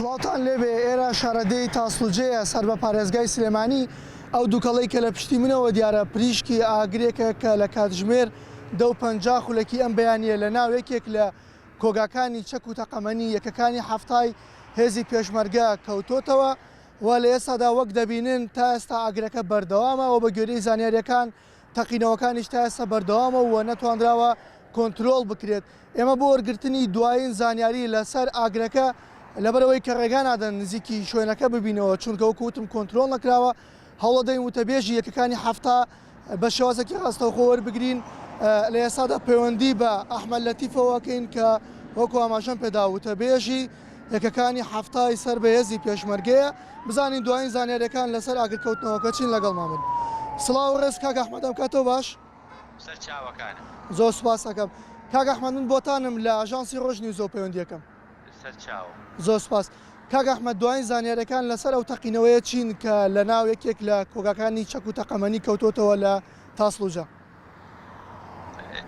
سڵاوتان لێبێ ئێرە شارەدێی تاسڵوجەیە سەر بە پارێزگای سلێمانی، ئەو دوکەڵەی کە لە پشتی منەوە دیارە پریشکی ئاگرێکە کە لە کاتژمێر دە و 50 خولەکی ئەم بەیانییە لە ناو یەکێک لە کۆگاکانی چەک و تەقەمەنی یەکەکانی حەفتای هێزی پێشمەرگە کەوتۆتەوە و لە ئێستادا وەک دەبینن تا ئێستا ئاگرەکە بەردەوامە و بە گوێرەی زانیارییەکان تەقینەوەکانیش تا ئێستا بەردەوامە و نەتوانراوە کۆنترۆڵ بکرێت. ئێمە بۆ وەرگرتنی دوایین زانیاری لەسەر ئاگرەکە لەبەرئەوەی کە ڕێگا نادەن نزیکی شوێنەکە ببینەوە چونکە وەکو وتم کۆنترۆڵ نەکراوە هەوڵەدەین وتەبێژی یەکەکانی 70 بە شێوازێکی ڕاستەوخۆ وەربگرین لە ئێستادا پەیوەندی بە ئەحمەد لەتیفەوەکەین کە وەکو ئاماژەم پێدا وتەبێژی یەکەکانی حەفتای سەر بە هێزی پێشمەرگەیە بزانین دوایین زانیاریەکان لەسەر ئاگرکەوتنەوەکە چین لەگەڵمان بن. سڵاو و ڕێز کاک ئەحمەد ئەم کاتەو باش. سەرچاوەکانم. زۆر سوپاس ئەکەم کاک ئەحمەد من بۆتانم لە ئاژانسی ڕۆژ نیوزەوە پەیوەندی ئەکەم. سەرچاوم. زۆر سوپاس. کاک ئەحمەد دوایین زانیاریەکان لەسەر ئەو تەقینەوەیە چین کە لەناو یەکێک لە کۆگاکانی چەک و تەقەمەنی کەوتۆتەوە لە تاسڵوجە؟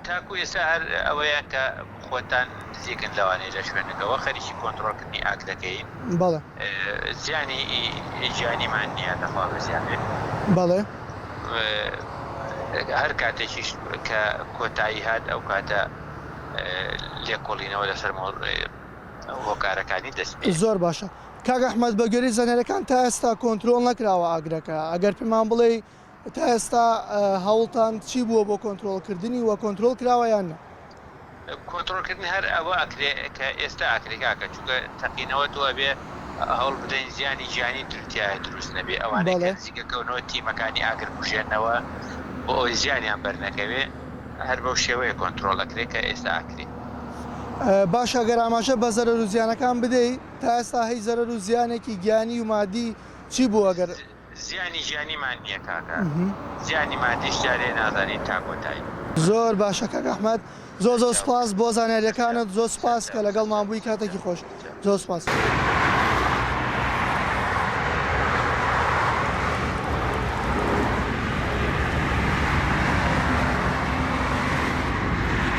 تاکو ئێستا هەر ئەوەیە کە خۆتان نزیکن لەوانەیە لە شوێنەکەوە خەریکی کۆنتڕۆڵکردنی ئاگرەکەین. بەڵێ. زیانی گیانیمان نییە لەخوا بەزیاد بێت. بەڵێ. هەر کاتێکیش کە کۆتایی هات ئەو کاتە لێکۆڵینەوە لەسەر هۆکارەکانی دەست پێ. زۆر باشە کاک ئەحمەد بە گوێرەی زانیاریەکان تا ئێستا کۆنترۆڵ نەکراوە ئاگرەکە ئەگەر پێمان بڵێی تا ئێستا هەوڵتان چی بووە بۆ کۆنترۆڵکردنی وە کۆنترۆڵ کراوە یان نا؟ کۆنترۆڵکردن هەر ئەوە ئەکرێ کە ئێستا ئەکرێ کاکە چونکە تەقینەوە تۆ ئەبێ هەوڵ بدەین زیانی گیانی تیایە دروست نەبێ ئەوانەی کە بەڵێ. نزیک ئەکەونەوە تیمەکانی ئاگر کوژێنەوە بۆ ئەوەی زیانیان بەر نەکەوێ هەر بەو شێوەیە کۆنترۆڵ ئەکرێ کە ئێستا ئەکرێ. باشە گەر ئاماژە بە زەرەر و زیانەکان بدەی تا ئێستا هیچ زەرەر و زیانێکی گیانی و مادی چی بووە گەر؟ زیانی گیانیمان نیە کاکە زیانی مادیش جارێ نازانین تا کۆتایی. زۆر باشە کاک ئەحمەد زۆر زۆر سەرچاو سوپاس بۆ سەرچاو زانیاریەکانت زۆر سوپاس کە سەرچاو لەگەڵمان سەرچاو بووی کاتێکی سەرچاو خۆش سەرچاو. زۆر سوپاس.